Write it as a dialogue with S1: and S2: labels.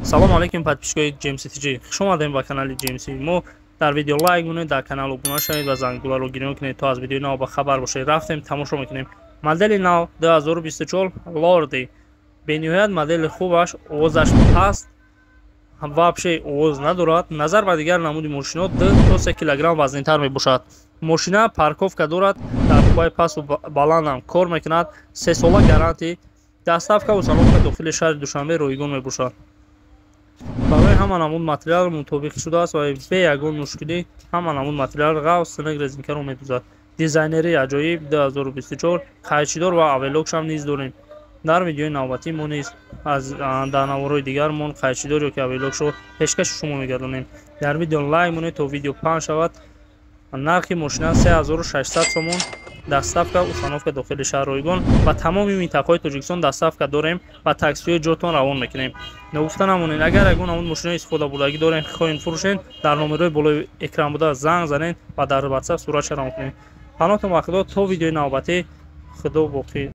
S1: Салом алейкум, подписчикои GMC TG, хуш омадем ба канали GMC. Мо дар видео лайк монед, дар канал обуна шавед ва зангуларо гирён кунед, то аз видеои нав ба хабар бошед. Рафтем, тамошо мекунем. Модели нав 2024 Лорди. Бениҳоят модели хубаш, овозаш паст, вообще овоз надорад. Назар ба дигар намуди мошино 2 то 3 килограмм вазнинтар мебошад. Мошина парковка дорад, дар қувваи пасту баландам кор мекунад, 3 сола гарантия, доставка, установка дохили шаҳри Душанбе ройгон мебошад. Барои ҳама намуд материал мутобиқ шудааст ва бе ягон мушкилӣ ҳама намуд материал, ғафз, синак, резинкаро медузад. Дизайнери аҷоиб 2024, қайчидор ва оверлокшам низ дорем. Дар видеои навбатӣ мо низ аз дар наворҳои дигармон қайчидор ё ки оверлокшро пешкаши шумо мегардонем. Дар видео лайк монед, то видео паҳн шавад. Нархи мошина 3600 сомон, доставка, установка дохили шаҳр ройгон. Ба тамоми минтақаҳои Тоҷикистон доставка дорем ва таксиҳои ҷотон равон мекунем. Ногуфта намонед, агар ягон намуд мошинаи истифодабурдагӣ дорем, хоҳем фурӯшем, дар номерҳои болои экран буда занг занед ва дар Ватсап суратша равон кунед. Паноҳтон ба Худо, то видеои навбатӣ, Худо боқӣ.